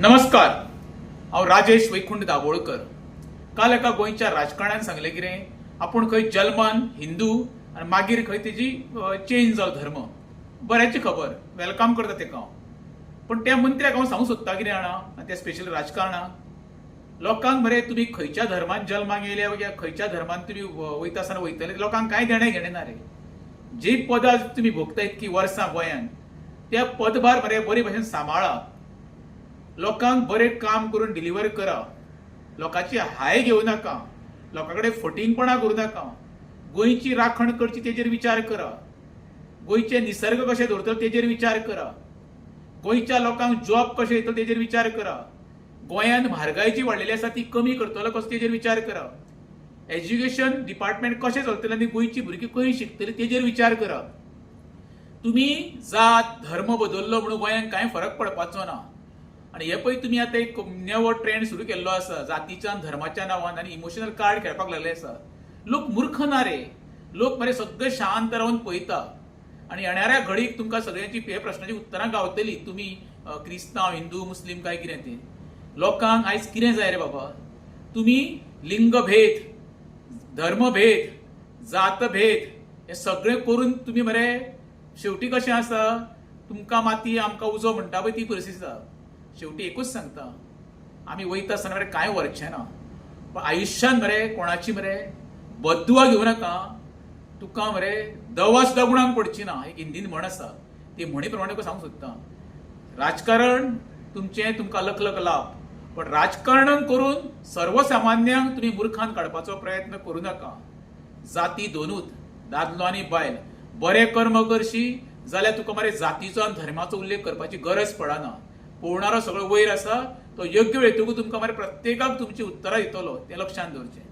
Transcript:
नमस्कार, हांव राजेश वैकुंठ दाभोळकर. काल एका गोंयच्या राजकारण्यान सांगलें कितें, आपूण खंय जल्मान हिंदू आनी मागीर खंय तेजी चेंज जालो धर्म. बऱ्याची खबर, welcome करता तेका हांव. पूण त्या मंत्र्याक हांव सांगूंक सोदता कितें जाणा, आनी त्या स्पेशल राजकारणाक, लोकांक मरे तुमी खंयच्या धर्मान जल्माक येयल्या वा खंयच्या धर्मान तुमी वयता आसतना वयतले, लोकांक कांय देणें घेणें ना रे. जी पदां तुमी भोगता इतकीं वर्सां गोंयांत, त्या पदभार मरे बरे भशेन सांबाळा, लोकांक बरें काम करून डिलिव्हर करा, लोकांची हाय घेवं नाका, लोकां कडेन फटींगपणां करूं नाका, गोंयची राखण करची तेजेर विचार करा, गोंयचे निसर्ग कशे दवरतले तेजेर विचार करा, गोंयच्या लोकांक जॉब कशे दितले तेजेर विचार करा, गोंयांत म्हारगाय जी वाडलेली आसा ती कमी करतलो कसो तेजेर विचार करा, एज्युकेशन डिपार्टमेंट कशें चलतलें आनी गोंयची भुरगीं खंय शिकतलीं तेजेर विचार करा. तुमी जात धर्म बदल्लो म्हणून गोंयांत कांय फरक पडपाचो ना. आनी हे पळय तुमी आतां एक नवो ट्रेंड सुरू केल्लो आसा जातीच्या आनी धर्माच्या नांवान, आनी इमोशनल कार्ड खेळपाक लागले आसा. लोक मूर्ख ना रे, लोक मरे सगळे शांत रावन पळयता आनी येणाऱ्या घडीक तुमकां सगळ्यांची हे प्रश्नाची उत्तरां गावतली. तुमी क्रिस्तांव, हिंदू, मुस्लीम काय कितें तें. लोकांक आयज कितें जाय रे बाबा? तुमी लिंगभेद, धर्मभेद, जातभेद हे सगळें करून तुमी मरे शेवटी कशें आसा, तुमकां माती आमकां उजो म्हणटा पळय ती परिस्थिती आसा. शेवटी एकूच सांगता, आमी वयता आसतना मरे कांय व्हरचें ना, पण आयुश्यान मरे कोणाची मरे बद्दुआ घेवं नाका, तुका मरे दवा सुद्दां गुणांक पडची ना. एक हिंदीन म्हण आसा, ती म्हणी प्रमाणे तुका सांगूंक सोदता. राजकारण तुमचें तुमकां लख लख लाभ, पण राजकारण करून सर्वसामान्यांक तुमी मुर्खान काडपाचो प्रयत्न करूं नाका. जाती दोनूच, दादलो आनी बायल. बरें कर्म करशी जाल्यार तुका मरे जातीचो आनी धर्माचो उल्लेख करपाची गरज पडना. पळोवणारो सगळो वयर आसा, तो योग्य वेळ तुमकां मरे प्रत्येकाक तुमची उत्तरां दितलो, तें लक्षांत दवरचें.